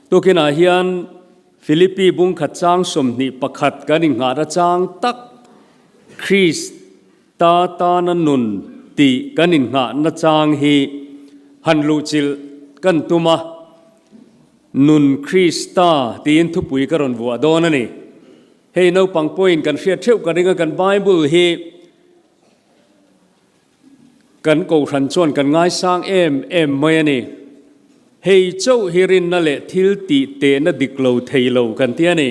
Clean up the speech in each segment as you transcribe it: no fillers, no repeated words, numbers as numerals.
Tukinah hian Philippi bungkhat chang 21 kan inngahna chang tak Krista tana nun tih kan inngahna chang hi han luhchilh kan tum a, Nun Krista tiin thupui ka rawn vuah dawn a ni. Hei naupang pawhin kan hriat theuh ka ring a, kan Bible hi Kan Kohhran chuan kan ngaisang em em mai a ni. Hei chauh hi rinna leh thil tih tehna dik lo thei lo kan ti a ni.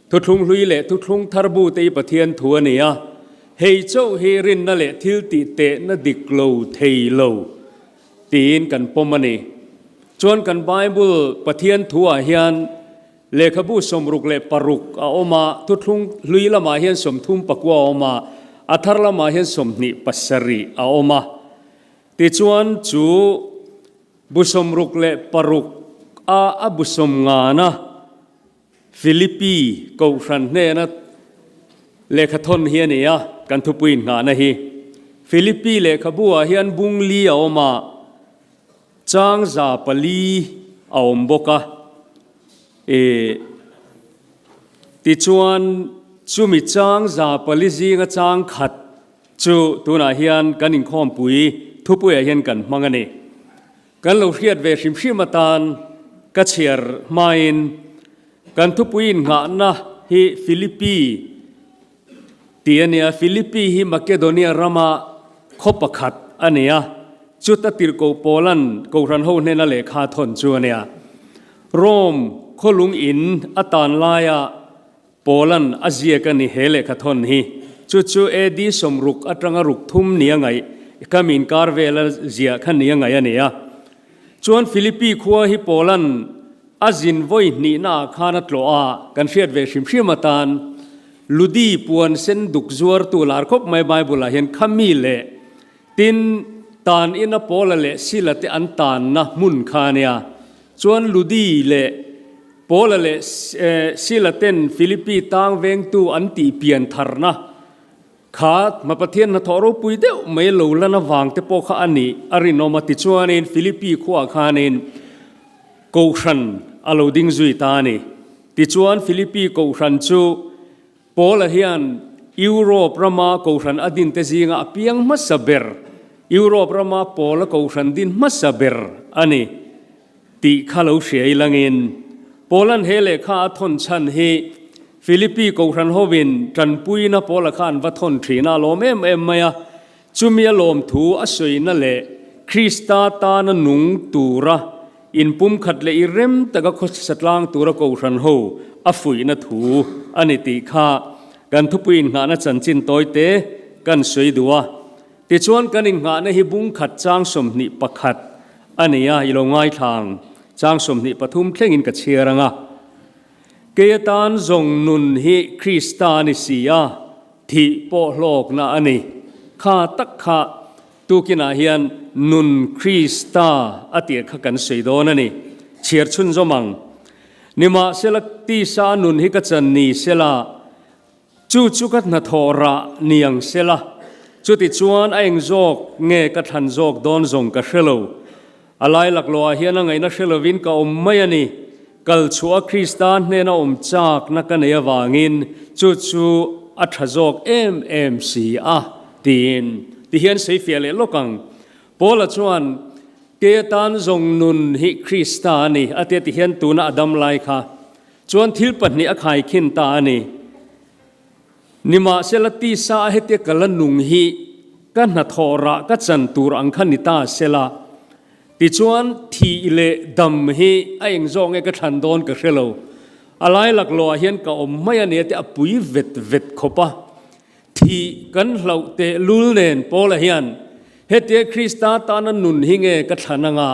Thuthlung hlui leh thuthlung thar bu te hi Pathian thu a ni a, hei chauh hi rinna leh thil tih tehna dik lo thei lo tiin kan pawm a ni. Chuan kan Bible Pathian thu ah hian Lehkhabu 66 a awm a, thuthlung hlui lamah hian 39 a awm a, a thar lamah hian 27 a awm a. Tichuan chu bu 66 a a bu sawmngana Philippi Kohhran hnena lehkhathawn hi a ni a, kan thupui inngahna hi. Philippi lehkhabu ah hian bung li a awm a, Chang 400 a awm bawk a, e tichuan chumi chang 400 zinga chang khat chu tunah hian kan inkhawmpui thupuiah hian kan hmang a ni. Kan lo hriat ve hrim hrim atan ka chhiar hmain kan thupui innghahna hi Philippi Ti a nia, Philippi hi Makedonia rama khaw pakhat a ni a, chuta tirhkoh Paula'n Kohhran ho hnena lehkha a thawn chu a nia. Rome khawlung in a tan laia Paula'n a ziak a ni he lehkha thawn hi. Chu chu AD 60 atanga ruk thum ni a ngaih, ka mi inkar vela ziah kha ni a ngaih a ni a. Chuan Philippi khua hi Paula'n a zin vawi hnihna ah khan a tlawh a, kan hriat ve hrim hrim atan Ludi puan sen duk zuartu lar khawp mai Bible ah hian khami leh tin tan ina Paula leh Sila te an tanna hmun kha a nia. Chuan Ludi leh Paula leh Sila ten Philippi tang vengtu an tih pian tharna kha hma Pathian hnathawh ropui deuh mai lo lan avang te pawh kha a nih a rinawm a. Tichuanin Philippi khuaah khanin Kohhran a lo ding zui ta a ni. Tichuan, Philippi Kohhran chu Paula hian Europe rama Kohhran a dinte zinga a piang hmasa ber, Europe rama Paula Kohhran din hmasa ber a ni tih kha lo hria ilangin, Paula'n he lehkha a thawn chhan hi Philippi Kohhran hovin tanpuina Paula kha an va thawn thin a, a lawm em em mai a. Chumi a lawmthu a sawina leh Krista tana nung tura inpumkhat leh i rem taka khawsa tlang tura Kohhran ho a fuihna thu a ni tih kha kan thupui innghahna chanchin tawite kan sawi duh a. Tichuan kan innghahna hi bungkhat chang 21 a ni a, i lo ngaithla ang. Chang 23 thlengin ka chhiar ang a. Kei atan zawng nun hi Krista a ni si a. Thih pawh hlawkna a ni. Kha tak kha tukinah hian nun Krista a tih kha kan sawi dawn a ni. Chhiar chhunzawm ang. Nimahsela tisa a nun hi ka chan ni sela, chu chu ka hnathawh rah ni ang sela, chutichuan a eng zawk nge ka thlan zawk dawn zawng ka hre lo. A lai laklawhah hian a ngaihna hre lovin ka awm mai a ni. Kal chhuah a Krista hnena awm chakna ka nei avangin chu chu a tha zawk em em si a, tiin ti hian sawifiah leh lawk ang. Paula chuan, Kei atan zawng nun hi Krista a ni, a tia ti hian tuna a dam lai kha chuan thil pahnih a khaikhin ta a ni. Nimahsela tisa a hetia ka la nung hi ka hnathawh rah ka chan tur ang kha ni ta sela, tichuan thih leh dam hi a eng zawk nge ka thlan dawn ka hre lo. A lai laklawh ah hian ka awm mai a nia te a pui vet vet khawp a. Thih kan hlauh teh lul nen Paula hian hetia Krista tana nun hi nge ka thlan anga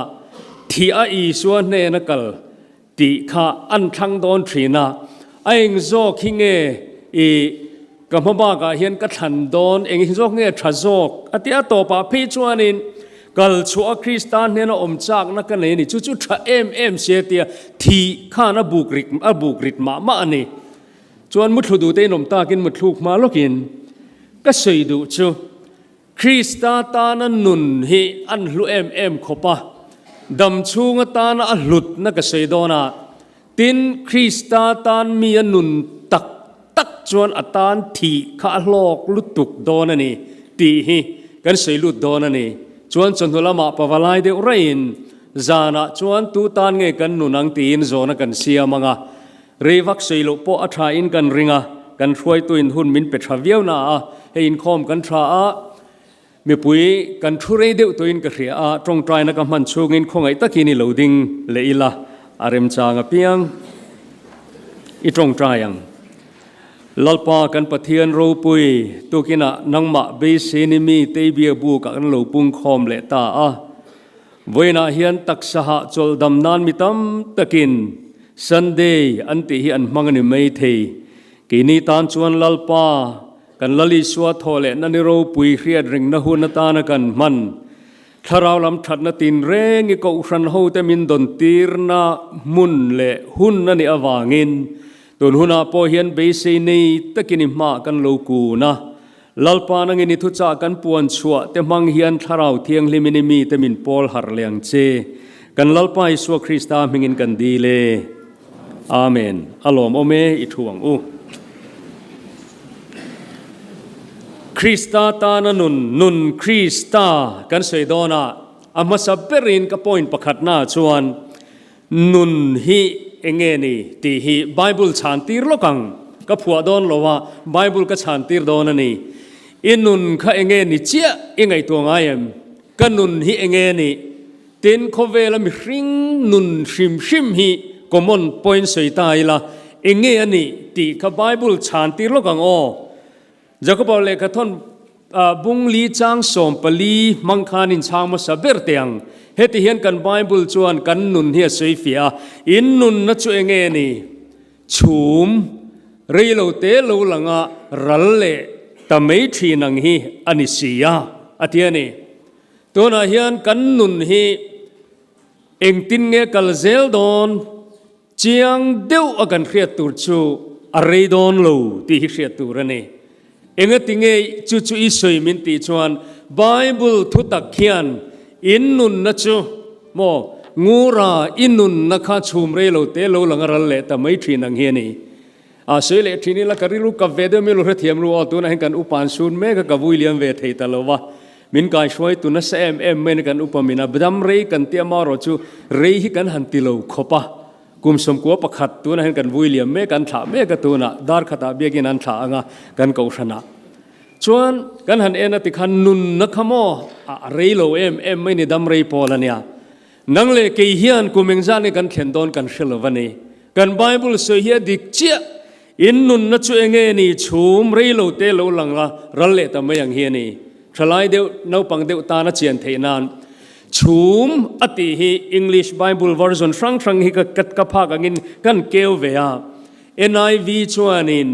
thih a Isua hnena kal Tih kha an thlang dawn thin a, a eng zawk hi nge i ka hma bakah hian ka thlan dawn, eng hi zawk nge tha zawk a ti a, tawpah phei chuanin kal chhuah a Krista hnena awm chakna ka nei a ni, chu chu tha em em sia tia thih khan a buk rik a buk rit mah mah a ni. Chuan muthlu duhte in awm takin muthluk hma lawkin ka sawi duh chu Krista tana nun hi an hlu em em khawp a, dam chhung atana a hlutna ka sawi dawn a. Tin, Krista tan mi a nun tak tak chuan a tan thih kha a hlawk lutuk dawn a ni tih hi kan sawi lut dawn a ni. Chuan chawhnu lamah pavalai deuh raiin zanah chuan tu tan nge kan nun ang tiin zawhna kan siam ang a. Rei vak sawi loh pawh a tha in kan ring a, kan hruaituin hun min pe tha viau na a, hei inkhawm kan tha a, Mipui kan thu rei deuh tawhin ka hria a, tawngtaina ka hman chhungin khawngaih takin i lo ding leh ila, a remchang apiang i tawngtai ang. Lalpa kan Pathian ropui, tukinah nangmah beiseini mi Teibia bukah kan lo pungkhawm leh ta a. Vawiinah hian taksa hahchawlh dam nan mi tam takin Sunday an tih hi an hmang a ni maithei. Keini tan chuan Lalpa, Kan Lal Isua thaw lehna ni ropui hriat ringna hun atana kan hman, thlarau lam thatna tinreng i kohhran hote min dawn tirna hmun leh hun a nih avangin tun hunah pawh hian beisei nei takin i hmaah kan lo kun a. Lalpa nangin i thuchah kan puan chhuah te hmang hian thlarau thianghlimin i mite min pawl harh leh ang che. Kan Lalpa Isua Krista hmingin kan dil e. Amen. A lawmawm e i thu ang u. Krista tana nun, nun Krista kan sawi dawnah a hmasa berin ka point pakhatnaah chuan nun hi eng nge ni tih hi Bible chhan tir lawk ang. Ka phuah dawn lo a, Bible ka chhan tir dawn a ni. I nun kha eng nge ni chiah i ngaihtuah ngai em? Ka nun hi eng nge ni? Tin, khawvela mihring nun hrim hrim hi common point sawi ta ila, eng nge a nih tih kha Bible chhan tir lawk ang aw. Jakoba lehkhathawn bung li chang 14 hmang khan inchhang hmasa ber teh ang. Heti hian kan Bible chuan kan nun hi a sawi fiah a, In nunna chu eng nge ni? Chhum rei lo te lo langa ral leh ta mai thin ang hi a ni si a, a ti a ni. Tunah hian kan nun hi engtin nge kal zel dawn chiang deuh a kan hriat tur chu a rei dawn lo tih hi hriat tur a ni. Engati nge chu chu i sawi min tih chuan Bible thu tak hian in nunna chu maw ngura i nunna kha chhum rei lo te lo lang a ral leh ta mai thin ang hi a ni. A sawi leh thin ila ka rilru kap ve deuh mi lo hrethiam ru aw, tunah hian kan upa an sun mek a, ka vui liam ve thei ta lo va, min kaihruai tu nasa em em mai in kan upa min a dam rei kan tih amarawh chu rei hi kan han ti lo khawp a, kum 11 tunah hian kan vui liam mek an thlah mek a tunah dar khatah biakin an thlah ang a kan kohhranah chuan kan han en a tikhan nunna kha maw a rei lo em em mai ni dam rei pawl a nia. Nang leh kei hian kum engzah nge kan thlen dawn kan hre lo a ni. Kan Bible sawi hi a dik chiah. In nunna chu enge ni chhum rei lo te lo lang a ral leh ta mai ang hi a ni. Thalai deuh, naupang deuh tan a chian theih nan. Chhum a tih hi English Bible version hrang hrang hi ka ka phak angin kan keu ve a. NIV chuanin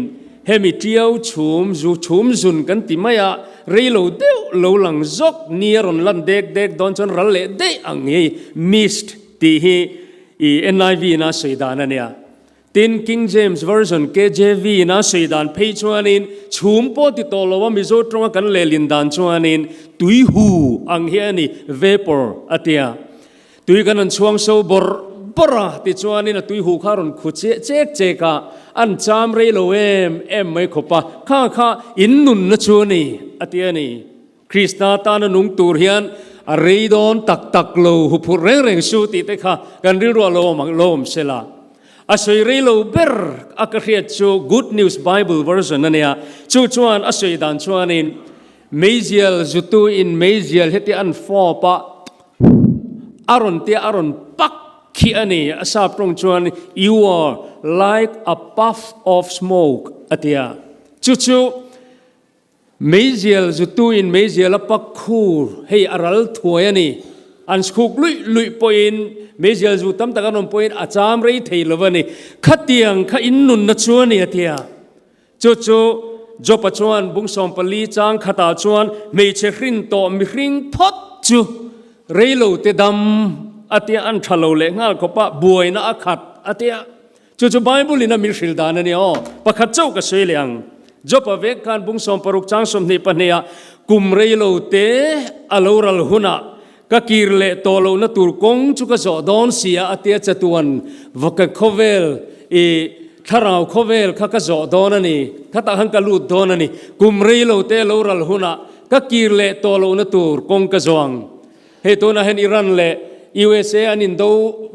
hemi tiau chhum zu chhum zun kan ti mai a, rei lo deuh lo lang zawk ni a rawn lan dek dek dawn chuan ral leh daih ang hi mist tih hi i NIV in a sawi dan a nia. Tin, King James Version, KJV, in a sawi dan phei chuanin chhum pawh ti tawh lo a Mizo tawnga kan lehlin dan chuanin tui hu ang hi a ni, vapor a tia. Tui kan han chhuang so bawrh bawrh a, tichuanin a tui huh kha a rawn khu chiah chek chek a, an cham rei lo em em mai khawp a, kha kha in nunna chu a ni, a ti a ni. Krista tana nung tur hian a rei dawn tak tak lo, huphurh reng reng su tih te kha kan rilru a lo awm ang, lo awm se la. A sawi rei lo ber a ka hriat chu Good News Bible version a nia, chu chuan a sawi dan chuanin meizial zutu in meizial heti an fawp a, A rawn tia a rawn pak khi a ni. A sap tawng chuan You are like a puff of smoke a ti a. Chu chu meizial zutuin meizial a pak khur hei a ral thuai a ni. An chhuk luih luih pawhin meizial zu tam tak an awm pawhin a cham rei thei lo a ni. Khatiang kha in nunna chu a ni a ti a. Chu chu Job-a chuan bung 14 chang khatah chuan hmeichhe hrin tawh mihring phawt chu reilo te dam a tia an tha lo leh nghal khawp a, buaina a khat a tia. Chu chu Bible-in a min hrilh dan a nia aw. Pakhat chauh ka sawi leh ang. Job-a vek khan bung 60 chang 22 ah kum reilo te a lo ral hunah. Ka kir leh tawh lohna tur kawng chu ka zawh dawn si a, a tia chatuan vaka khawvel i thlarau khawvel kha ka zawh dawn a ni, khatah khan ka lut dawn a ni. Kum rei lo te lo ral hunah ka kir leh tawh lohna tur kawng ka zawh ang. Hei tunah hian Iran leh USA an indo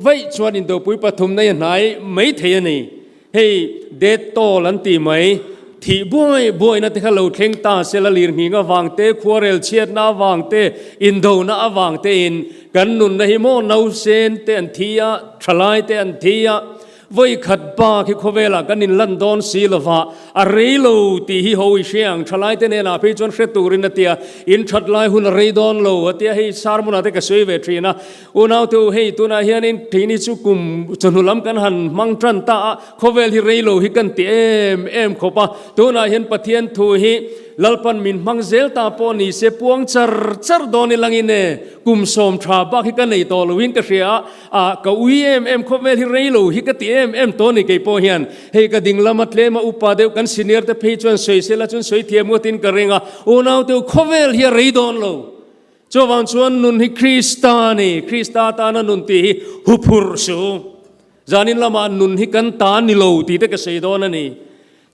vaih chuan indopui pathumna i hnai mai thei a ni. Hei death toll an tih mai, thih buai buaina te kha lo thleng ta se la lirnghing avang te, khuarel chhiatna avang te, indona avang tein kan nunna hi maw nausen te an thi a, thalai te an thi a, vawi khat bak hi khawvelah kan inlan dawn si lova, a rei lo tih hi ho i hria ang, thalai te hnenah phei chuan hre turin a tia, in that lai hun a rei dawn lo a tia, hei sermon ah te ka sawi ve thin a. Unaute u, hei tunah hianin keini chu kum chawhnu lam kan han hmang tan ta a, khawvel hi rei lo hi kan ti em em khawp a. Tunah hian Pathian thu hi Lalpan min hmang zel ta pawh ni se puang char char dawn i langin e, kum sawm tha bak hi ka nei tawh loin ka hria a, ah ka ui em em khawvel hi rei lo hi ka ti em em tawh ni kei pawh hian. Hei ka ding lama tlema upa deuh kan senior te phei chuan sawi sela chuan sawi thiam ngawtin ka ring a, unaute u khawvel hi a rei dawn lo. Chuvang chuan nun hi Krista a ni, Krista tana nun tih hi huphurh suh. Zanin lamah nun hi kan ta ni lo tih te ka sawi dawn a ni.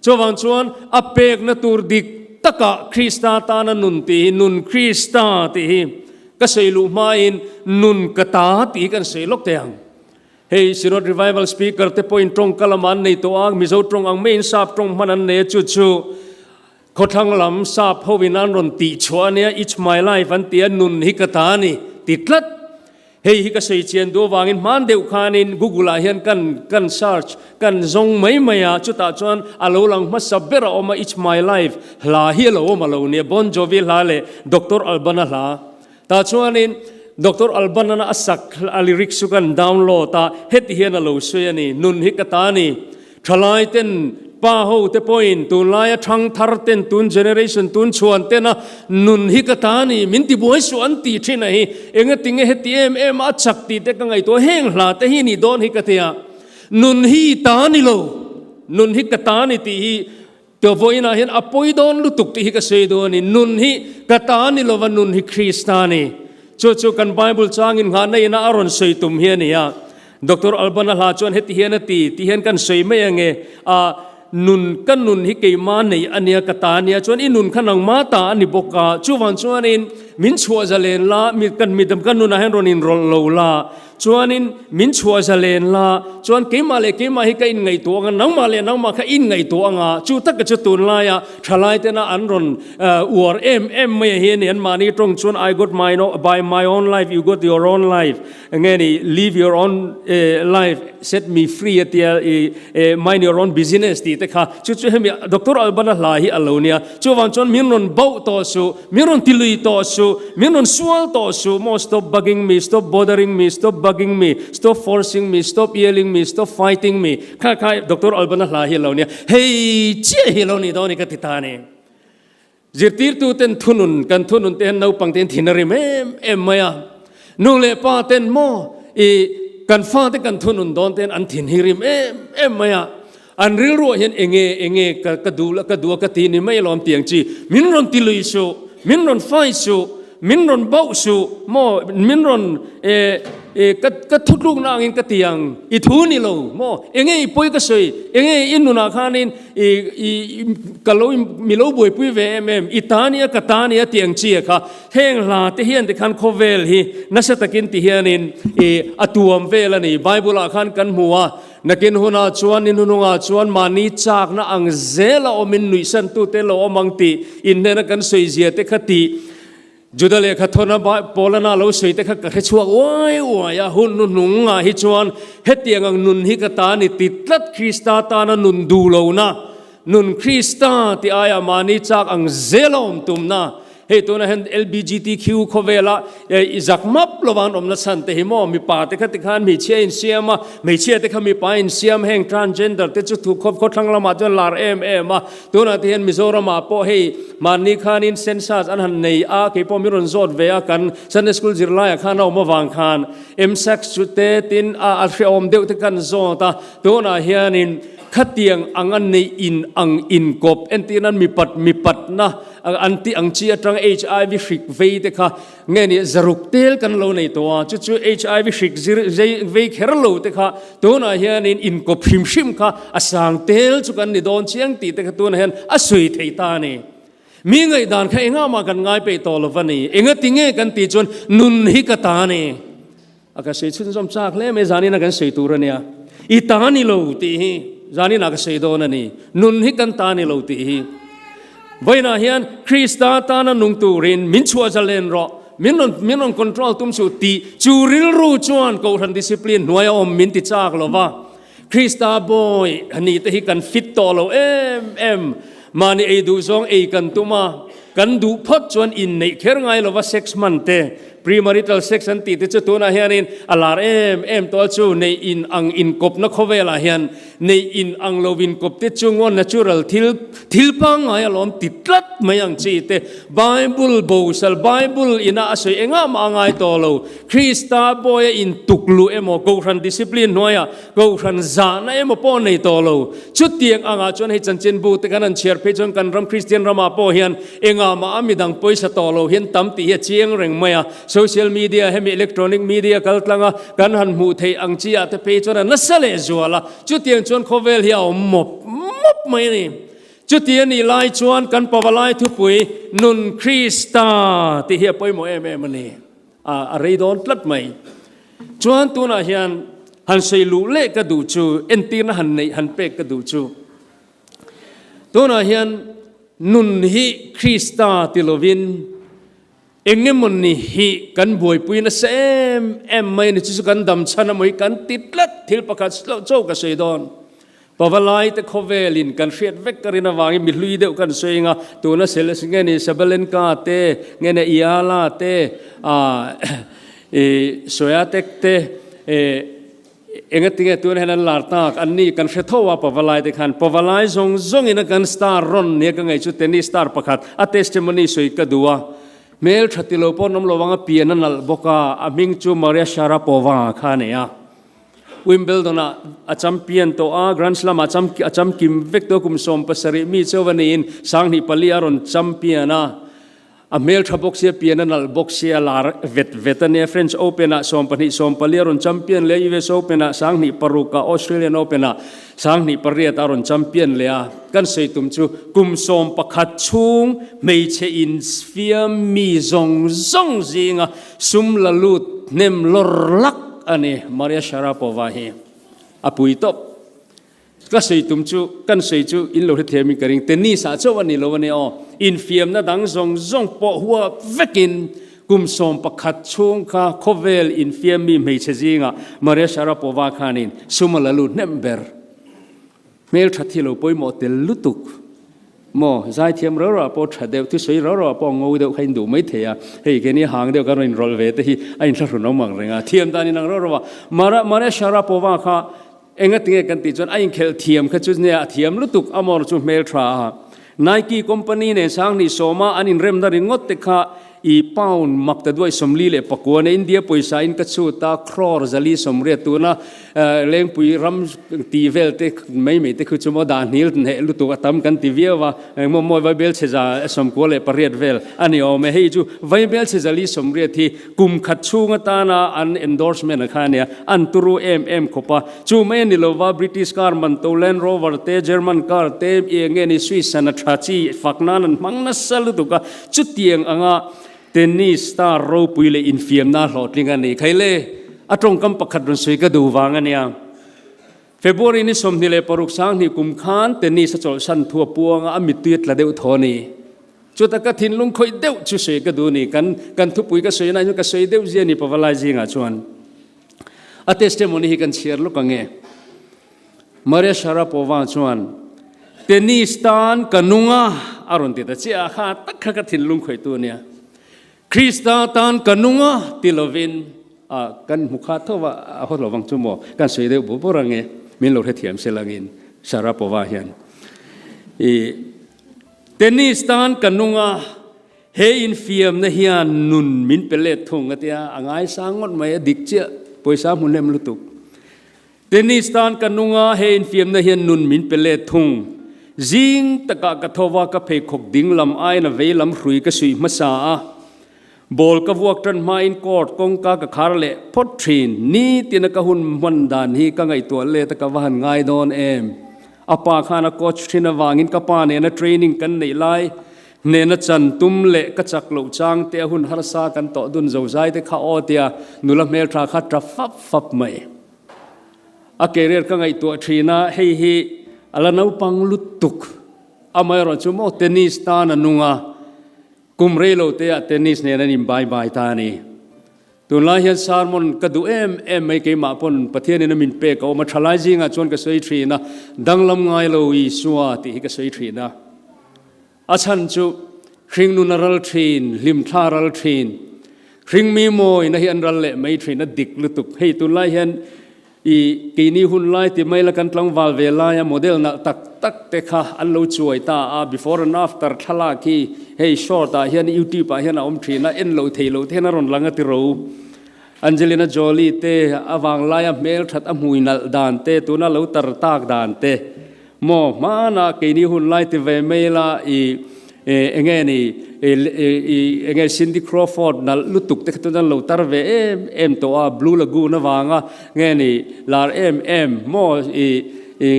Chuvang chuan a pekna tur dik takah Krista tana nun tih hi nun Krista tih hi ka sawi luh hmain nun ka ta tih hi kan sawi lawk thei ang. Hei Synod Revival Speaker te pawhin tawngka lamah an nei tawh a, Mizo tawng ang maiin sap tawng hman an nei a, chu chu Khawthlang lam sap hovin an rawn tih chhuah a nia, It's my life an ti a, nun hi ka ta a ni ti tlat. Hei hi ka sawi chian duh avangin hman deuh khanin Google ah hian kan kan search, kan zawng mai mai a, chutah chuan a lo lang hmasa ber a awm a, It's my life hla hi a lo awm a lo nia, Bon Jovi hla leh Doctor Albana hla. Tah chuanin Doctor Albanana a sak a lyrics chu kan download a, heti hian a lo sawi a ni, Nun hi ka ta a ni. Thalai ten, pa ho te pawhin, tunlaia thangthar ten, tun generation, tun chhuan tena nun hi ka ta a ni, min ti buai suh an ti thin a hi. Engatinge heti em em a chak tih te ka ngaihtuah, heng hla te hi nih dawn hi ka ti a. Nun hi i ta a ni lo, nun hi ka ta a ni tih hi Tawh vawiinah hian a pawi dawn lutuk tih hi ka sawi duh a ni. Nun hi ka ta ni lova nun hi Krista a ni. Chu chu kan Bible changin nghahna ina a rawn sawi tum hi a ni a. Doctor Albana hla chuan heti hian a ti, ti hian kan sawi mai ange, a nun ka nun hi keimah nei a nia ka ta a nia chuan i nun kha nangmah ta a ni bawk a, chuvang chuanin min chhuah zalen la, mi kan midang ka nunah hian rawn inrawlh lo la, Chuanin min chhuah zalen la, chuan keimah leh keimah hi ka inngaihtuah ang a, nangmah leh nangmah kha inngaihtuah ang a, chu taka chu tunlaia thalai tena an rawn uar em em mai a hi a ni. Anmahni tawng chuan I got my by my own life, you got your own life, nge ni live your own life, set me free a tia i mind your own business tih te kha chu chu hemi Doctor Albana hla hi a lo nia. Chuvang chuan min rawn bauh tawh suh. Min rawn ti lui tawh suh, min rawn sual tawh suh maw, stop bugging me, stop bothering me, stop bugging me, stop forcing me, stop yelling me, stop fighting me, kha kha Doctor Albana hla hi a lo nia, hei chiah hi a lo nih dawn i ka ti ta a ni. Zirtirtu ten thunun, kan thunun te hian naupang te hian thin a rim em em mai a, nu leh pa ten maw i kan fate kan thunun dawn te hian an thin hi rim em em mai a, An rilruah hian enge enge ka ka duh la ka duh a ka ti ni mai alawm tiang chi min rawn ti lui suh, min rawn fai suh, min rawn bauh suh maw min rawn eh eh ka ka thutlukna angin ka ti ang i thu ni lo maw enge i pawi ka sawi enge i nunah khanin i i ka lo mi lo buaipui ve em em i ta nia ka ta nia tiang chi a kha heng hla te hian tikhan khawvel hi nasa takin ti hianin i a tuam vel a ni Bible ah khan kan hmu a. Nakin hunah chuan ni hnunungah chuan mahni chakna ang zela awmin nuihsantute lo awm ang tih inhnena kan sawi zia te kha tih Juda lehkha thawna Paulana lo sawi te kha ka hre chhuak uai uai a, hun hnuhnungah hi chuan hetiang ang nun hi ka ta ni ti tlat Krista tana nun duh lohna Nun Krista tih aiah mahni chak ang zel a awm tumna. Hei tunah hian LBGTQ khawvela i zak map lova an awmna chhan te hi maw mipa te kha tikhan hmeichhia insiam a, hmeichhia te kha mipa insiam heng transgender te chu thu khawp khawthlang lamah chuan lar em em a. Tunah te hian Mizoramah pawh hei mahni khanin census an han nei a, kei pawh min rawn zawt ve a kan Sunday school zirlaiah khan a awm avang khan MSAC chu te tin a hrehawm deuh te kan zawt a, tunah hianin Khatiang anga neih in ang inkawp entir nan mipat mipatna an tih ang chi atang HIV hrik vei te kha nge ni zaruk tel kan lo nei tawh a, chu chu HIV hrik zir zei vei kher lo te kha tunah hianin inkawp hrim hrim kha a sang tel chu kan ni dawn chiang tih te kha tunah hian a sawi thei ta a ni. Mi ngaihdan kha engah mah kan ngai peih tawh lo va ni. Engati nge kan tih chuan nun hi ka ta a ni. A ka sawi chhunzawm chak hle mai, zanin a kan sawi tur a nia. I ta ni lo tih hi zanin ah ka sawi dawn a ni. Nun hi kan ta ni lo tih hi. Vawiinah hian Krista tana nung turin min chhuah zalen rawh, min rawn min rawn control tum suh tih chu rilru chuan Kohhran discipline hnuaia awm min ti chak lo va. Krista bawi ni te hi kan fit tawh lo em em. Mahni ei duh zawng ei kan tum a, kan duh phawt chuan inneih kher ngai lova sex hman te, premarital sex an tih te chu tunah hianin a lar em em tawh a chu neih in ang inkawpna khawvelah hian neih in ang lo inkawp te chu ngaw natural thil thil pangngai alawm ti tlat mai ang chi te Bible bosal Bible ina a sawi engah mah a ngai tawh lo. Krista bawia intuk luh emaw, Kohhran discipline hnuaia Kohhran zahna emaw pawh nei tawh lo. Chutiang angah chuan hei chanchinbu te kan han chhiar phei chuan kan ram Kristian ramah pawh hian engah mah a midang pawisa tawh lo hian tam tih hi a chiang reng mai a. Social media hemi electronic media kal tlanga kan han hmuh theih ang chi ah te phei chuan a nasa leh zual a. Chutiang chuan khawvel hi a awm mawp mawp mai a ni. Chuti a nih lai chuan kan pavalai thupui Nun Krista tih hi a pawimawh em em a ni. A rei dawn tlat mai. Chuan tunah hian han sawi luh leh ka duh chu, entirna han neih han pek ka duh chu, tunah hian nun hi Krista ti lovin eng emawni hi kan buaipui nasa em em mai a ni. Chu chu kan dam chhan a maw hi kan ti tlat thil pakhat chaw ka sawi dawn. Pavalai te khawvelin kan hriat vek ka rin avangin mi hlui deuh kan sawi anga tuna Seles nge ni Sabalenka te nge ni Eala te ah i Swiatek te eh engatinge tuna hian an lar tak an ni kan hre tho a Pavalai te khan Pavalai zawng zawngin a kan star rawn nia ka ngaih chu tennis star pakhat a testimony sawi ka duh a hmel tha ti lo pawh an awm lo ang a pian a nalh bawk a a hming chu Maria Sharapova kha a nei a. Wimbledon-ah a champion tawh a, Grand Slam-ah a chamkim vek tawh a, kum 70 mi chauh a niin 2004 a rawn champion a. A hmeltha bawk sia, pian a nalh bawk sia, lar vet vet a nia. French Open-ah 22 14 a rawn champion leh a, US Open-ah 2006 ah, Australian Open-ah 2008 a rawn champion leh a. Kan sawi tum chu kum 11 chhung hmeichhe infiam mi zawng zawng zinga Sum la lut hnem lawr lak a ni Maria Sharapova hi a pui tawp. Ka sawi tum chu, kan sawi chu in lo hrethiam in ka ring. Tennis ah chauh a ni lo a nia aw. Infiamna dang zawng zawng pawh huap vekin kum 11 chhung kha khawvel infiam mi hmeichhe zingah Maria Sharapova khanin sum a la lut hnem ber. Hmel tha thi lo pawimawh tel lutuk maw? Zaithiam rau rau ah pawh tha deuh, thusawi rau rau ah pawh ngo deuh kha in duh mai thei a, hei keini hang deuh kan rawn inrawlh ve te hi a inthlahrun awm ang reng a, thiam dan inang rau rau a. Mara Maria Sharapova kha engatinge kan tih chuan a inkhelh thiam kha chu nia a thiam lutuk a mawr chu hmel tha a. Nike company nen 2010 a an inremna ringawt te kha i pound mak ta duai 49 nia India pawisa in ka chhut a crore 480 tuna Lengpui ram tih vel te mai mai te khu chu maw dah hnil hneh lutuk a tam kan ti viau a, engmaw mawi vaibel chhe 98 vel a ni awm e. Hei chu vaibel chhe 480 hi kum khat chhung atana an endorsement a kha a nia, an turu em em khawp a. Chu mai a ni lova British car man to Land Rover te, German car te, eng nge ni Swiss sana tha chi fak nan an hmang nasa lutuk a, chutiang anga Tennis star ropui leh infiamna hlawhtling a ni. Khaile, a tawngkam pakhat rawn sawi ka duh vang a nia. February ni 26 22 kum khan tennis a chawlhsan thu a puang a, a mittui a tla deuh thaw a ni. Chuta ka thinlung khawih deuh chu sawi ka duh a ni. Kan kan thupui ka sawi nain ka sawi deuh zia a ni Pavalai zingah chuan. A testimony hi kan chhiar lawk ang e. Maria Sharapova chuan, Tennis tan ka nung a, a rawn ti ta chiah a, kha tak kha ka thinlung khawihtu a nia. Krista tan ka nung a ti lovin, a, kan hmu kha tho va, a haw lo vang chu maw, kan sawi deuh bur bur ang e, min lo hrethiam se langin, Sharapova hian. I, Tennis tan ka nung a, he infiamna hian nun min pe let thung a tia, a ngaisang ngawt mai, a dik chiah, pawisa hmu hnem lutuk. Tennis tan ka nung a, he infiamna hian nun min pe let thung. Zing takah ka tho va, ka pheikhawk ding lam aiin a vei lam hrui ka suih hmasa a. Ball ka vuak tan hmain court kawngka ka khar leh phawt thin. Nitina ka hun hman dan hi ka ngaihtuah let a ka va han ngai dawn em. A pa khan a coach thin avangin ka pa nena training kan neih lai hnena chan tum leh ka chak loh chang te a hun harsa kan tawh dun zozai te kha aw tia nula hmeltha kha tla fap fap mai. A career ka ngaihtuah thin a, hei hi a la naupang lutuk. Amaherawhchu chu maw tennis tan a nung a. Kum rei lo te ah tennis nen an in bye bye ta a ni. Tunlai hian sermon ka duh em em mai keimah pawn Pathian in a min pek a awm a, thalai zingah chuan ka sawi thin a, danglam ngai lo Isua tih hi ka sawi thin a. A chhan chu hringnun a ral thin, hlimthla a ral thin, hringmi mawina hi an ral leh mai thin a dik lutuk. Hei tunlai hian I keini hun lai ti mai la kan tlangval ve laia model nalh tak tak te kha an lo chuai ta a, before and after thlalak hi hei short ah hian youtube ah hian a awm thin a, en lo thei lo te hian a rawn lang a ti ro. Angelina Jolie te a vang laia hmel that a hmui nalh dan te tuna lo tar tak dan te Maw hmanah keini hun lai ti ve mai la i enge ni i enge Cindy Crawford nalh lutuk te kha chuan an lo tar ve em em tawh a, Blue Lagoon avanga nge ni lar em em maw i i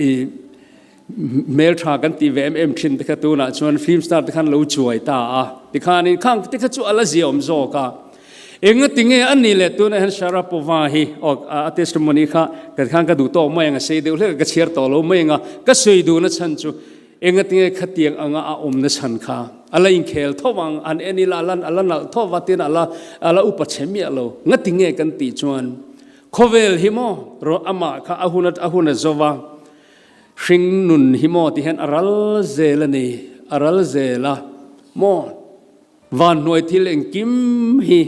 i hmeltha kan tih ve em em thin te kha tunah chuan film star te khan lo chuai ta a tikhanin khang te kha chu a la ziaawm zawk a. Engati nge a nih leh tunah hian Sharapova hi aw a testimony kha ka khan ka duh tawk mai ang a sei deuh hlek a ka chhiar tawh lo mai ang a ka sawi duhna chhan chu engati nge khatiang anga a awmna chhan kha a la inkhel tho ang an en ila a la a la nalh tho va tin a la a la upa chhe miah lo ngati nge kan tih chuan khawvel hi maw rawh amah kha a hun a hun a zo va hring nun hi maw ti hian a ral zel a ni a ral zel a maw Van hnuai thil engkim hi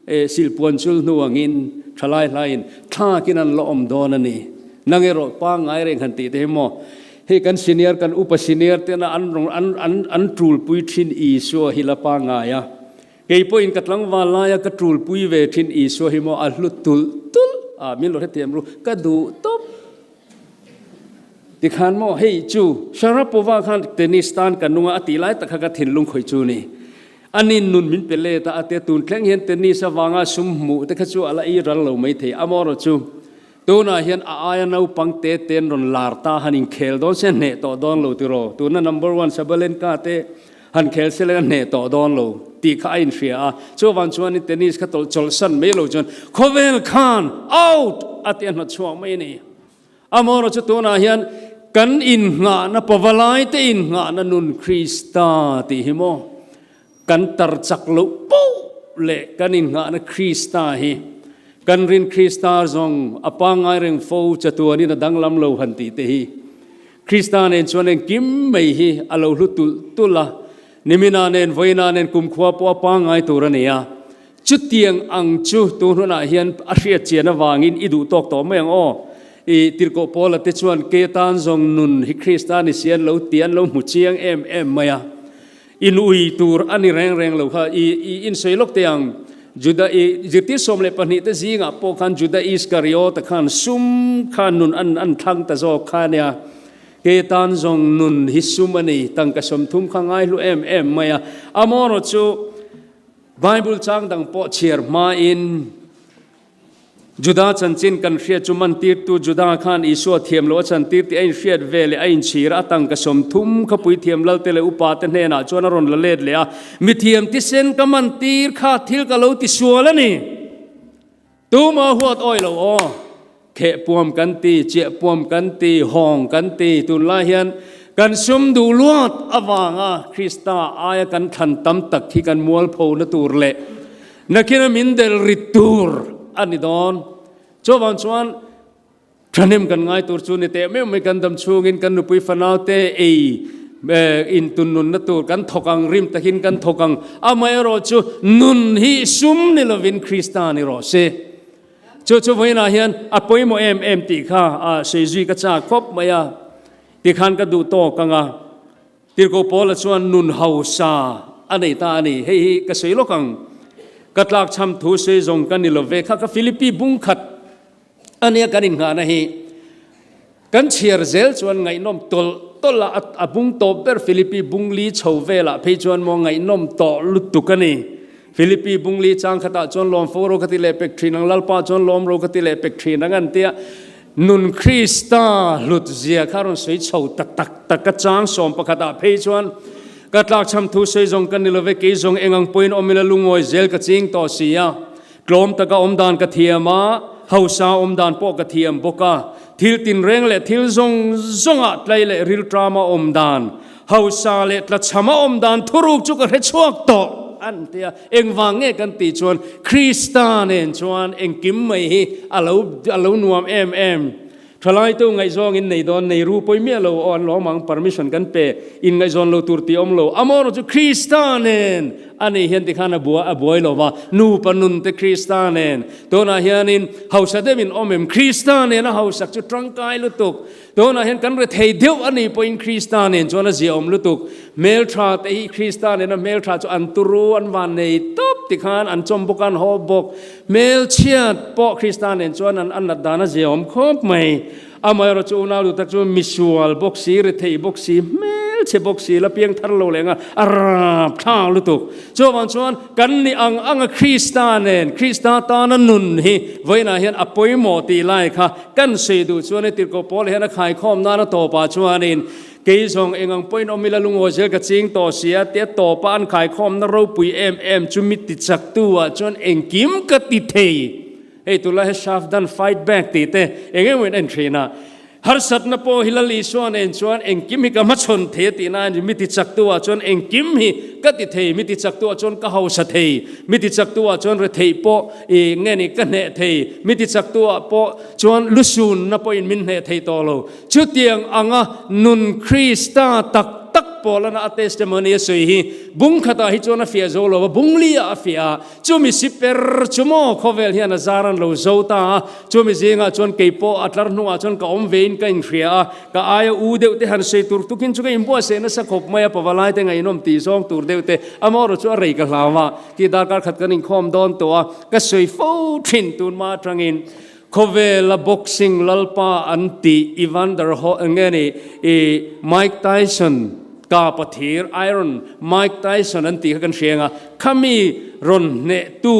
silhpuan chul hnu angin thalai hlaiin thlakin an la awm dawn a ni. Nang erawh pangngai reng han tih te hi maw? Hei kan senior kan upa senior tena an rawn an an an tulpui thin Isua hi la pangngai a. Kei pawhin ka tlangval laia ka tulpui ve thin Isua hi maw a hlu tulh tulh a, min lo hrethiam ru, ka duh tawp. Tikhan maw hei chu Sharapova khan tennis tan ka nunga a tih lai tak kha ka thinlung khawih chu ni. Anin nun min pe let a, a tia tun thleng hian tennis avanga sum hmuh te kha chu a la ei ral lo mai thei. Amaherawh chu tunah hian a aia naupang te ten rawn lar ta han inkhel dawn se a hneh tawh dawn lo tiraw. Tuna number one Sabalenka te han khel se leng a hneh tawh dawn lo tih kha a inhria a. Chuvang chuanin tennis kha tawlh chawlhsan mai lo chuan khawvel khan out a ti a hnawtchhuak mai a ni. Amaherawh chu tunah hian kan innghahna, pavalaite innghahna nun Krista tih hi maw kan tar chak loh poh leh kan innghahna Krista hi kan rin Krista zawng a pangngai reng fo chatuanin a danglam lo han tih te hi Krista nen chuan engkim mai hi a lo hlu tulh tulh a, nimina nen vawiina nen kumkhua pawh a pangngai tur a ni a. Chutiang ang chu tu hnunah hian a hriat chian avangin i duh tawk tawh mai ang aw. I Tirhkoh Paula te chuan ke tan zawng nun hi Krista ni si an lo ti an lo hmu chiang em em mai a. In ui tur a ni reng reng lo kha i i insawi lawk teh ang. Juda i zirtir 12 te zingah pawh khan Juda Iskariota khan sum kha nun an an thlang ta zawk kha a nia. Ke tan zawng nun hi sum a ni tangka 30 kha ngaihlu em em mai a. Amaherawhchu chu Bible chang dang pawh chhiar hmain Juda chanchin kan hriat chu mantirtu Juda khan Isua thiam loh a chantir tih a inhriat ve leh a inchhir a, a tangka 30 kha puithiam lalte leh upate hnenah chuan a rawn la let leh a, Mithiam tisen ka mantir kha thil ka lo tisual a ni. Tuma huat awi lo aw. Kheh puam kan ti, chiah puam kan ti, hawng kan ti. Tunlai hian kan sum duh luat avanga Krista aia kan thlan tam tak hi kan mualphona tur leh nakin a min del rit tur a ni dawn. Chuvang chuan Thahnem kan ngai tur chu ni teh meuh mai kan dam chhungin kan nupui fanau te ei in tun nunna tur kan thawk ang, rim takin kan thawk ang. Amaherawh chu nun hi sum ni lovin Krista ni rawh se. Chu chu vawiinah hian a pawimawh em em tih kha a sawi zui ka chak khawp mai a, tikhan ka duh tawk ang a. Tirhkoh Paula chuan nun hausa a nei ta a ni. Hei hi ka sawi lawk ang. Ka tlakchham thu sawi zawng ka ni lo ve kha ka Philippi bung khat A nia kan innghahna hi kan chhiar zel chuan ngaihnawm tawlh tawlh a, a bung tawp ber Philippi bung li chho velah phei chuan maw ngaihnawm tawh lutuk a ni. Philippi bung li chang khatah chuan lawm fo ro ka ti leh pek thin ang, Lalpa chuan lawm ro ka ti leh pek thin ang an tia. Nun Krista hlut zia kha rawn sawi chho tak tak tak a chang sawm pakhatah phei chuan ka tlakchham thu sawi zawng ka ni love kei zawng eng ang pawhin awm ila lungawi zel ka ching tawh si a. Tlawm taka awm dan ka thiam a, hausa awm dan pawh ka thiam bawk a. Thil tinreng leh thil zawng zawngah tlai leh rilṭama awm dan, hausa leh tlachhama awm dan thuruk chu ka hre chhuak tawh, an ti a. Engvang nge kan tih chuan Krista nen chuan engkim mai hi a lo a lo nuam em em. Thalai tu ngaihzawng in nei dawn, nei ru pawi miah lo aw an lawm ang, permission kan pe, in ngaihzawn lo tur tih awm lo, amaherawh chu Krista nen a nih hian tikhan a bua a buai lo va, nupa nun te Krista nen, tunah hianin hausa deuh in awm em, Krista nen a hausak chu tangkai lutuk, tunah hian kan rethei deuh a nih pawhin Krista nen chuan a ziaawm lutuk, hmeltha te hi Krista nena hmeltha chu an turu an van nei tawp tikhan an chawm bawk a an haw bawk. Hmelchhiat pawh Krista nen chuan an nat dan a ziaawm khawp mai. Amaherawh chu unau duh tak chu misual bawk si, rethei bawk si, hmelchhe bawk si, la piang thar lo leh anga a rap thlak lutuk. Chuvang chuan kan nih ang anga Krista nen, Krista tana nun hi vawiinah hian a pawimawh tih lai kha kan sawi duh chuan he tirhkoh pawl hian a khaikhawm nana tawpah chuanin Kei zawng eng ang pawhin awm ila lungawi zel ka ching tawh si a, tia tawpa an khaikhawmna ropui em em chu mi ti chaktu ah chuan engkim ka ti thei. Hei tunlai hi Safdan fight back tih te eng emaw in en thin a, harsatna pawh hi Lal Isua nen chuan engkim hi ka hmachhawn thei a tih na a ni, mi ti chaktu ah chuan engkim hi ka ti thei, mi ti chaktu ah chuan ka hausa thei, mi ti chaktu ah chuan retheih pawh i nge ni ka hneh thei, mi ti chaktu ah pawh chuan lusunna pawhin min hneh thei tawh lo. Chutiang anga nun Krista tak tak pawlana a testimony a sawi hi bung khatah hi chuan a fiah zo lo a, bung liah a fiah a, chumi si per chu maw khawvel hian a zar an lo zo ta a, chumi zingah chuan kei pawh a tlar hnungah chuan ka awm vein ka inhria a, ka aia u deuh te han sawi tur tukin chu ka inbuatsaih nasa khawp mai a, pavalai te ngaihnawm tih zawng tur deuh te amaherawh chu a rei ka hlau a, khi darkar khat kan inkhawm dawn tawh a, ka sawi fo thin tunhma atangin. Khawvela boxing lalpa an tih Evander nge ni i Mike Tyson ka pathir Iron Mike Tyson an tih kha kan hria anga khami rawn hnehtu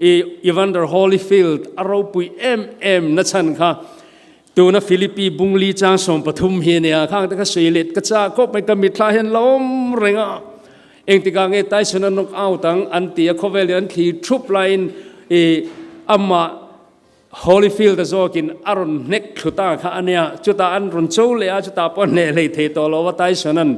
i Evander Holyfield a ropui em em na chhan kha tuna Philippi bungli chang 13 hi a nia khang te kha sawi let ka chak khawp mai ka mitthla hian la awm reng a engtikah nge Tyson a knock out ang an ti a khawvel hi an thli thup laiin i amah Holyfield-a zawkin a rawn hnek thlu ta kha a nia, chutah an rawn cho leh a, chutah pawh a hneh hlei thei tawh lo a Tyson-a'n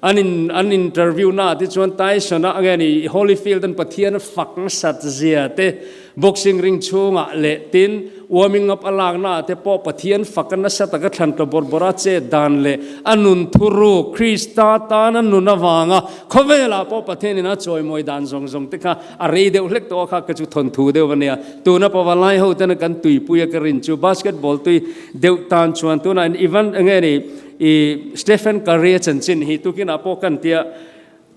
an in an interview naah te chuan Tyson-a nge ni Holyfield-a'n Pathian a fak nasat zia te, boxing ring chhungah leh tin warming up a lak naah te pawh Pathian fak a nasa taka thlan tla bawrh bawrh a chet dan leh a nun thuruk Krista tana nun avanga khawvelah pawh Pathianin a chawimawi dan zawng zawng te kha A rei deuh hlek tawh a kha ka chu thawnthu deuh a nia. Tuna pavalai ho tena kan tuipui a ka rin chu basketball tui deuh tan chuan tunah in Ivan nge ni i Stephen Curry a chanchin hi tukinah pawh kan tia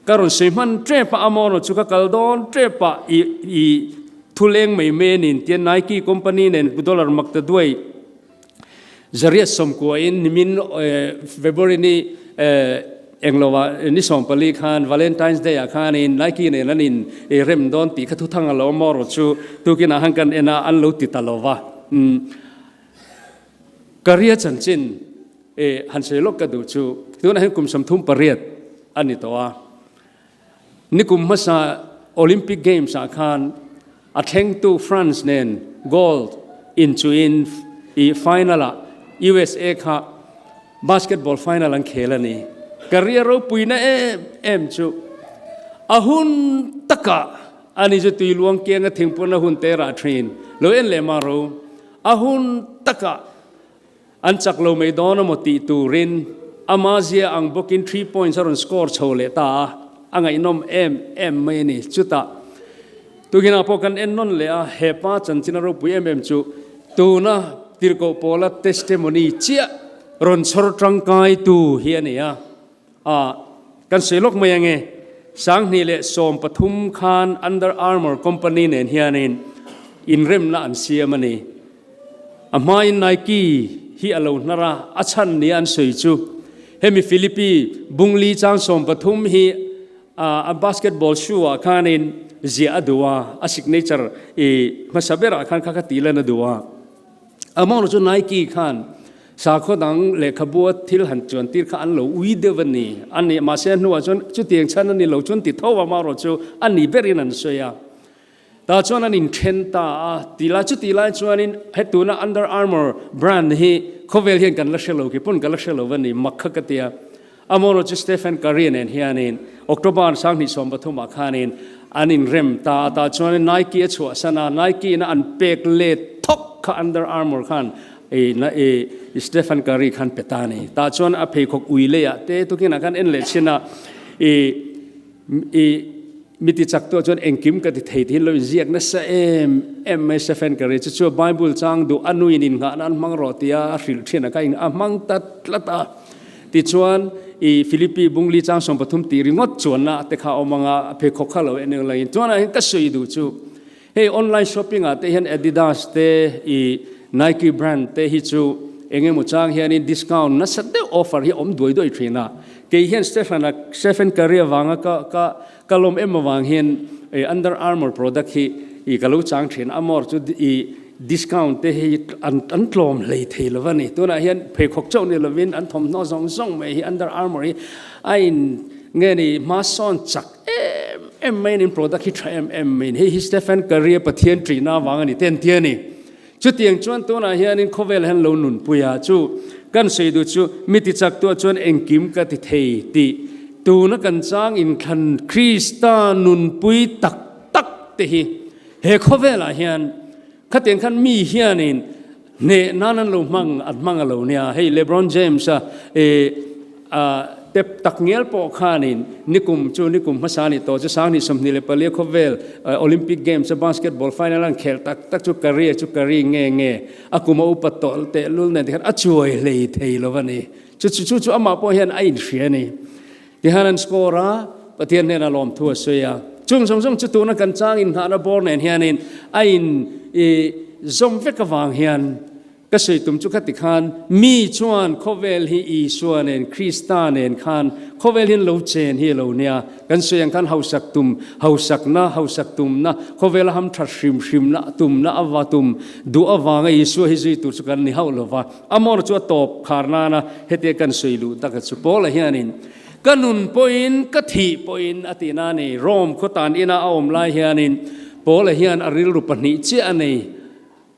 ka rawn sawi hman tep a amaw chu ka kal dawn tep a i i thuleng mai mai nin tia Nike company nen dollar mak ta duai Zariat sawmkuain nimin February ni engloah ni 14 khan Valentine's Day ah khanin Nike nen an in rem dawn tih kha thuthang a lo awm erawh chu tukinah khan kan en a an lo ti ta lo va. Career chanchin han sawi lawk ka duh chu tunah hian kum 38 a ni tawh a. Nikum hmasa Olympic Games ah khan a thlengtu France nen gold inchuhin i final ah USA kha basketball final an khel a ni. Career ropuina em em chu a hun takah a ni chu tuiluang kianga thingpuna hun te rah thin lo en leh mah ro a hun takah An chak lo mai dawn emaw tih turin ama zia ang bawkin three points a rawn score chho leh ta a, a ngaihnawm em em mai a ni. Chutah tukinah pawh kan en nawn leh a, he pa chanchin a ropui em em chu tuna tirhkoh pawla testimony chiah rawn chhawr tangkaitu hi a ni a. Ah, kan sawi lawk mai ange, 2013 khan Under Armour company nen hianin inremna an siam a ni. A hmain Nike hi a lo hnar a, a chhan nia an sawi chu. Hemi Philippi bungli chang 13 hi a basketball shoe ah khanin ziah a duh a, a signature i hmasa berah khan kha kha tih lan a duh a. Amawng chu Nike khan sakhaw dang lehkhabua thil han chuan tir kha an lo ui deuh a ni. A ni, mahse a hnuah chuan chutiang chhan a ni lo chuan ti tho amaherawh chu a ni berin an sawi a. Tah chuan an inthen ta a, ti lai chuti lai chuanin he tuna Under Armour brand hi khawvel hian kan la hre lo, kei pawn ka la hre lo a ni, mak kha ka ti a. Amaherawhchu Stephen Curry nen hianin October 2013 ah khanin an inrem ta a, tah chuanin Nike a chhuahsan a, Nike ina an pek let thawk kha Under Armour khan i Stephen Curry khan pe ta a ni. Tah chuan a pheikhawk ui leiah te tukinah khan en leh chhin a, i I mi ti chak tuah chuan engkim ka ti thei tihin lo inziak nasa em em mai Stephen Curry chu chu Bible chang duh a nuin innghahna an hmang rawh tia a hrilh thin a ka in a hmang ta tlat a. Tichuan i Philippi bungli chang 13 tih ringawt chuanna te kha a awm anga a pheikhawk kha lo en eng langin chuan ah hian ka sawi duh chu hei online shopping ah te hian Adidas te i Nike brand te hi chu eng emaw chang hianin discount nasa deuh offer hi a awm duai duai thin a. Kei hian Stephen-a Stephen Curry avanga ka ka ka lawm em avang hian i Under Armour product hi i ka lo chang thin a, amor chu i discount te hi an an tlawm hlei thei lo a ni. Tunah hian pheikhawk chauh ni lovin an thawmhnaw zawng zawng mai hi Under Armour hi a in nge ni hma sawn chak em em mai a ni, product hi tha em em mai a ni. Hei hi Stephen Curry-a Pathian ṭihna avang a ni te an ti a ni. Chutiang chuan tunah hianin khawvel hian lo nunpui a, chu kan sawi duh chu mi tichak tuah chuan engkim ka ti thei tih tuna kan chang inthlan Krista nunpui tak tak te hi he khawvelah hian khatiang khan mi hianin hneh nan an lo hmang an hmang a lo nia. Hei LeBron James-a eh A tep tak ngial pawh khanin nikum chu nikum hmasa ni tawh chu 2024 khawvel Olympic Games a basketball final an khelh tak tak chu career chu career nge nge a kum a upat tawh tehlul nen tikhan a chuai hlei thei lo a ni. Chu chu chu amah pawh hian a inhria a ni. Tihan an score a, Pathian hnenah lawmthu a sawi a. Chung zawng zawng chu tuna kan chang inngahna bawr nen hianin a in i zawm vek avang hian Ka sawi tum chu khati khan mi chuan khawvel hi Isua nen Krista nen khan khawvel hian lo chen hi a lo nia. Kan sawi ang khan hausak tum, hausakna, hausak tumna, khawvela hamthat hrim hrimna tumna ava tum duh avanga Isua hi zui tur chu kan ni hauh lo va. Amor chu a tawp khar nana hetia kan sawi luh taka chu Paula hianin ka nun pawhin ka thih pawhin a tih na a ni. Rome khaw tan ina a awm lai hianin Paula hian a rilru pahnih chiah a nei.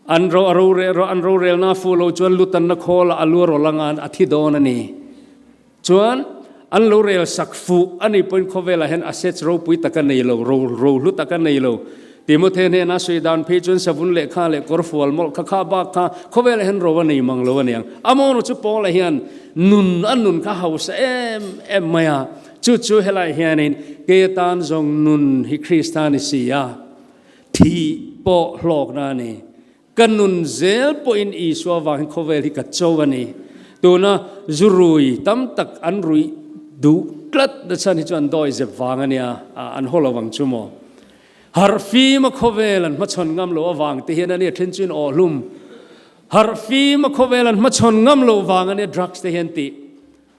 An ro a rorel ro an rorelna fu lo chuan lutanna khawlah a lu a rawl anga a thi dawn a ni. Chuan an lo rel sak fuh a nih pawhin khawvelah hian assets ropui tak a nei lo, ro ro hlu tak a nei lo. Timothy hnena sawi dan phei chuan savun lehkha leh kawr fual mawlh kha kha bak kha khawvelah hian ro a nei mang lo a niang. Amaw chu Paula hian nun a nun kha hausa em em mai a, chu chu helai hianin kei atan zawng nun hi Krista ni si a. Thih pawh hlawkna a ni. Ka nun zel pawhin Isua vang hian khawvel hi ka cho a ni. Tuna zu rui tam tak an ruih duh tlat na chhan hi chu an dawi zep vang a nia, an haw lo vang chu maw. Harh fim a khawvel an hmachhawn ngam loh avang te hian a nia then chuin awh hlum. Harh fim a khawvel an hmachhawn ngam loh vang a nia drugs te hian tih.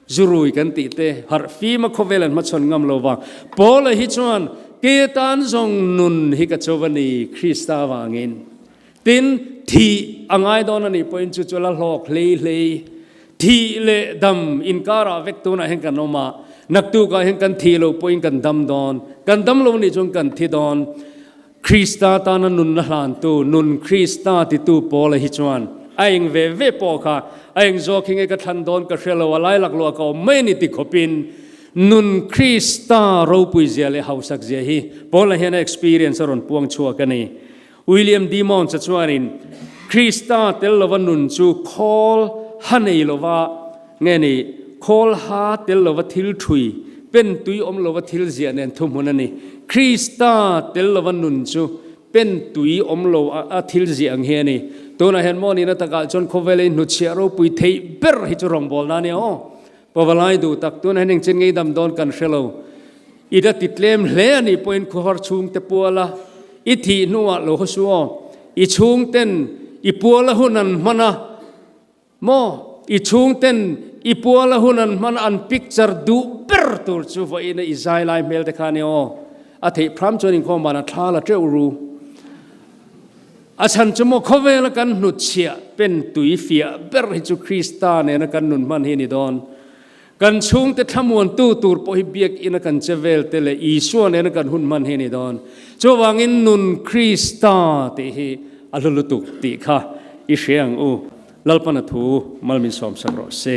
Zurui kan tih te harh fim a khawvel an hmachhawn ngam lo vang. Paula hi chuan kei atan zawng nun hi ka cho a ni Krista avangin. Tin, thih a ngai dawn a nih pawhin chu chu la hlawk hlei hlei. Thih leh dam inkarah vek tunah hian kan awm a, naktukah hian kan thih loh pawhin kan dam dawn. Kan dam lo nih chuan kan thi dawn. Krista tana nunna hlantu, nun Krista titu Paula hi chuan a eng ve ve pawh kha a eng zawk hi nge ka thlan dawn ka hre lo, a lai laklawh ka awm mai a ni ti khawpin nun Krista ropui zia leh hausak zia hi Paula hian a experience a rawn puang chhuak a ni. William D. Mounts-a chuanin Krista tel lova nun chu khawl ha nei lova Nge ni, khawl ha tel lova thil thui, pen tui awm lova thil ziah nen thuhmun a ni. Krista tel lova nun chu pen tui awm lo a thil ziah ang hi a ni. Tunah hian maw nihna takah chuan khawvela in hnuchhiah ropui theih ber hi chu rawngbawlna a nia aw. Pavalai duh tak, tunah hian engchen ngei dam dawn kan hre lo. I la ti tlem hle a nih pawhin khuahar chhungte puala i thih hnuah lo haw su aw. I chhungten i puala hun an hman a. Maw, i chhungten I puala hun an hman an picture duh ber tur chu vawiina i zai lai hmel te kha a ni aw. A theih phram chuan inkhawm van a thla la teuh ru. A chhan chu maw khawvela kan hnutchhiah pen tui fiah ber hi chu Krista nena kan nun hman hi a ni dawn. Kan chhungte thlamuantu tur pawh hi biakina kan che vel te leh Isua nena kan hun hman hi a ni dawn. Chuvangin nun Krista tih hi a hlu lutuk tih kha i hre ang u. Lalpana thu mal min sawmsak rawh se.